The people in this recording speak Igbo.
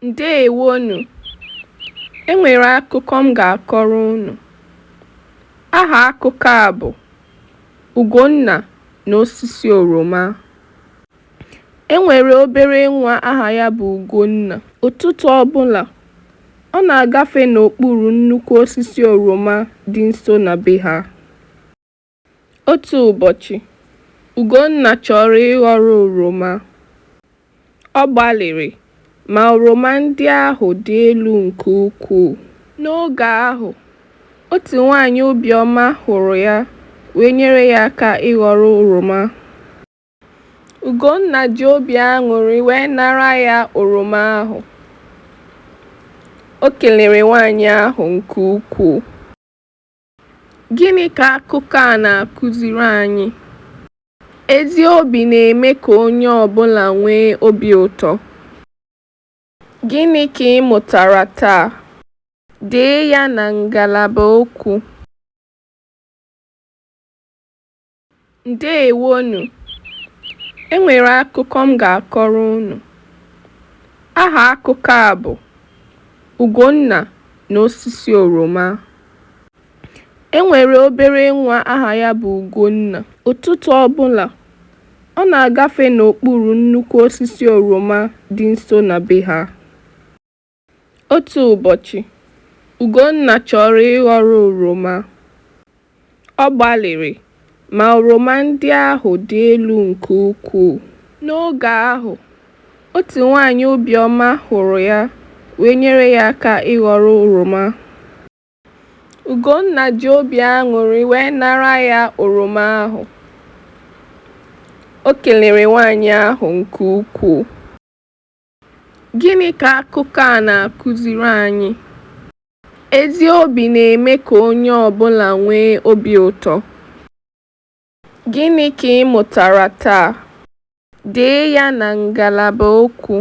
Ǹdeèwonù. E nwèrè akụkọ m ga-akọrọ unu. Aha akụkọ a bụ̀ Ugonna na osisi oroma. E nwere obere nwa aha ya bụ Ugonna. Ụtụtụ ọbụla, ọ na-agafe n'okpuru nnukwu osisi oroma dị nso na be ha. Otu ụbọchị, Ugonna chọrọ ịghọrọ oroma. Ọ gbalịrị, ma oroma ndị ahụ dị elu nke ukwuu. N'oge ahụ, otu nwaanyị obiọma hụrụ ya wee nyere ya aka ịghọrọ oroma. Ugonna ji obi aṅụrị wee nara ya oroma ahụ. O kelere nwaanyị ahụ nke ukwuu. Gịnị ka akụkọ a na-akụziri anyị? Ezi obi na-eme ka onye ọbụla nwee obi ụtọ. Gịnị ka ị mụtara taa? Dee ya na ngalaba okwu. Ǹdeèwonù. E nwèrè akụkọ m ga-akọrọ unu. Aha akụkọ a bụ̀ Ugonna na osisi oroma. E nwere obere nwa aha ya bụ Ugonna. Ụtụtụ ọbụla, ọ na-agafe n'okpuru nnukwu osisi oroma dị nso na be ha. Otu ụbọchị, Ugonna chọrọ ịghọrọ oroma. Ọ gbalịrị, ma oroma ndị ahụ dị elu nke ukwuu. N'oge ahụ, otu nwaanyị obiọma hụrụ ya wee nyere ya aka ịghọrọ oroma. Ugonna ji obi aṅụrị wee nara ya oroma ahụ. O kelere nwaanyị ahụ nke ukwuu. Gịnị ka akụkọ a na-akụziri anyị? Ezi obi na-eme ka onye ọbụla nwee obi ụtọ. Gịnị ka ị mụtara taa? Dee ya na ngalaba okwu.